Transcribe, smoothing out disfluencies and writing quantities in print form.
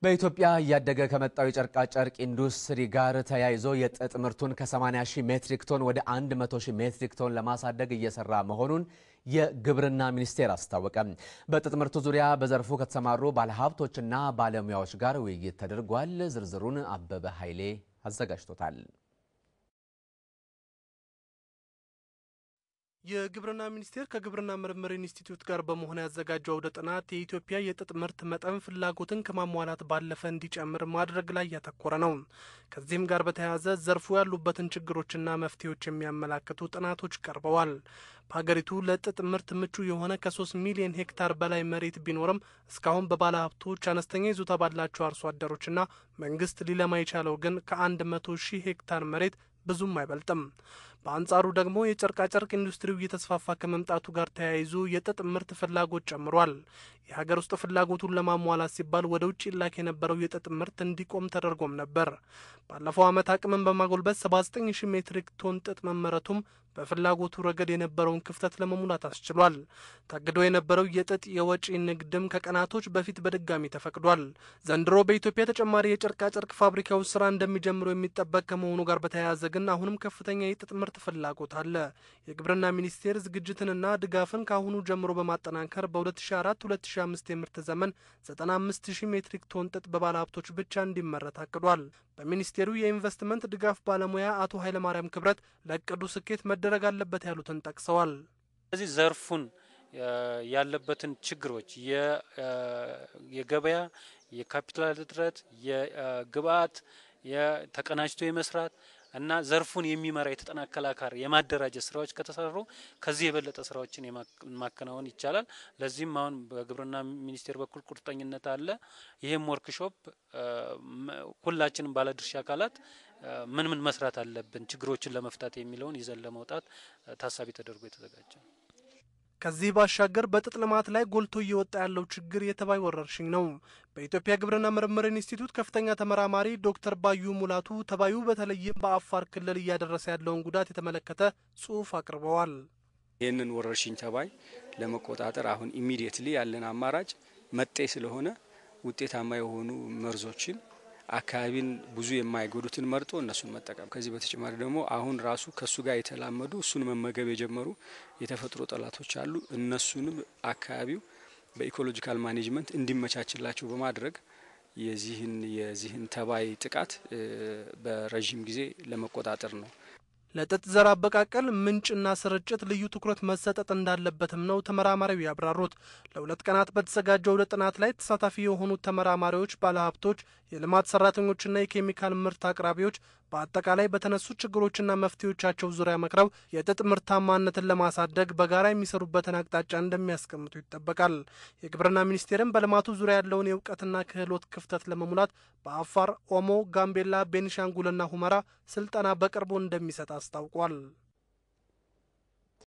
በኢትዮጵያ እያደገ ከመጣው የጨርቃ ጨርቅ ኢንዱስትሪ ጋር ተያይዞ የጥጥ ምርቱን ከ80 ሺህ ሜትሪክ ቶን ወደ 100 ሺህ ሜትሪክ ቶን ለማሳደግ እየሰራ መሆኑን የግብርና ሚኒስቴር አስታወቀ። በጥጥ ምርቱ ዙሪያ በዘርፉ ከተሰማሩ ባለሀብቶችና ባለሙያዎች ጋር ውይይት ተደርጓል። ዝርዝሩን አበበ ኃይሌ አዘጋጅቶታል። የግብርና ሚኒስቴር ከግብርና ምርምር ኢንስቲትዩት ጋር በመሆን ያዘጋጀው አውደ ጥናት የኢትዮጵያ የጥጥ ምርት መጠን ፍላጎትን ከማሟላት ባለፈ እንዲጨምር ማድረግ ላይ ያተኮረ ነው። ከዚህም ጋር በተያያዘ ዘርፉ ያሉበትን ችግሮችና መፍትሄዎች የሚያመላክቱ ጥናቶች ቀርበዋል። በሀገሪቱ ለጥጥ ምርት ምቹ የሆነ ከ3 ሚሊዮን ሄክታር በላይ መሬት ቢኖርም እስካሁን በባለ ሀብቶች፣ አነስተኛ ይዞታ ባላቸው አርሶ አደሮችና መንግስት ሊለማ የቻለው ግን ከ100 ሺህ ሄክታር መሬት ብዙም አይበልጥም። በአንጻሩ ደግሞ የጨርቃጨርቅ ኢንዱስትሪው እየተስፋፋ ከመምጣቱ ጋር ተያይዞ የጥጥ ምርት ፍላጎት ጨምሯል። የሀገር ውስጥ ፍላጎቱን ለማሟላት ሲባል ወደ ውጭ ይላክ የነበረው የጥጥ ምርት እንዲቆም ተደርጎም ነበር። ባለፈው ዓመት አቅምን በማጎልበት 79 ሺህ ሜትሪክ ቶን ጥጥ መመረቱም በፍላጎቱ ረገድ የነበረውን ክፍተት ለመሙላት አስችሏል። ታግዶ የነበረው የጥጥ የወጪ ንግድም ከቀናቶች በፊት በድጋሚ ተፈቅዷል። ዘንድሮ በኢትዮጵያ ተጨማሪ የጨርቃጨርቅ ፋብሪካዎች ስራ እንደሚጀምሩ የሚጠበቅ ከመሆኑ ጋር በተያያዘ ግን አሁንም ከፍተኛ የጥጥ ምርት ፍላጎት አለ። የግብርና ሚኒስቴር ዝግጅትንና ድጋፍን ከአሁኑ ጀምሮ በማጠናከር በ2004 2005 የምርት ዘመን 95 ሺህ ሜትሪክ ቶን ጥጥ በባለ ሀብቶች ብቻ እንዲመረት አቅዷል። በሚኒስቴሩ የኢንቨስትመንት ድጋፍ ባለሙያ አቶ ኃይለማርያም ክብረት ለእቅዱ ስኬት መደረግ አለበት ያሉትን ጠቅሰዋል። ስለዚህ ዘርፉን ያለበትን ችግሮች የገበያ፣ የካፒታል እጥረት፣ የግብአት ተቀናጅቶ የመስራት እና ዘርፉን የሚመራ የተጠናከረ አካል የማደራጀት ስራዎች ከተሰሩ ከዚህ የበለጠ ስራዎችን ማከናወን ይቻላል። ለዚህም አሁን በግብርና ሚኒስቴር በኩል ቁርጠኝነት አለ። ይህም ወርክሾፕ ሁላችንም ባለድርሻ አካላት ምን ምን መስራት አለብን ችግሮችን ለመፍታት የሚለውን ይዘን ለመውጣት ታሳቢ ተደርጎ የተዘጋጀ ነው። ከዚህ ባሻገር በጥጥ ልማት ላይ ጎልቶ እየወጣ ያለው ችግር የተባይ ወረርሽኝ ነው። በኢትዮጵያ ግብርና ምርምር ኢንስቲትዩት ከፍተኛ ተመራማሪ ዶክተር ባዩ ሙላቱ ተባዩ በተለይም በአፋር ክልል እያደረሰ ያለውን ጉዳት የተመለከተ ጽሑፍ አቅርበዋል። ይህንን ወረርሽኝ ተባይ ለመቆጣጠር አሁን immediately ያለን አማራጭ መጤ ስለሆነ ውጤታማ የሆኑ መርዞችን፣ አካባቢን ብዙ የማይጎዱትን መርጦ እነሱን መጠቀም። ከዚህ በተጨማሪ ደግሞ አሁን ራሱ ከሱ ጋር የተላመዱ፣ እሱን መመገብ የጀመሩ የተፈጥሮ ጠላቶች አሉ። እነሱንም አካባቢው በ ecological management እንዲመቻችላቸው በማድረግ የዚህን ተባይ ጥቃት በረዥም ጊዜ ለመቆጣጠር ነው። ለጥጥ ዘር አበቃቀል ምንጭና ስርጭት ልዩ ትኩረት መሰጠት እንዳለበትም ነው ተመራማሪው ያብራሩት። ለ2 ቀናት በተዘጋጀው አውደ ጥናት ላይ ተሳታፊ የሆኑት ተመራማሪዎች፣ ባለሀብቶች፣ የልማት ሰራተኞችና የኬሚካል ምርት አቅራቢዎች በአጠቃላይ በተነሱ ችግሮችና መፍትሄዎቻቸው ዙሪያ መክረው የጥጥ ምርታማነትን ለማሳደግ በጋራ የሚሰሩበትን አቅጣጫ እንደሚያስቀምጡ ይጠበቃል። የግብርና ሚኒስቴርም በልማቱ ዙሪያ ያለውን የእውቀትና ክህሎት ክፍተት ለመሙላት በአፋር፣ ኦሞ፣ ጋምቤላ፣ ቤኒሻንጉልና ሁመራ ስልጠና በቅርቡ እንደሚሰጥ አስታውቋል።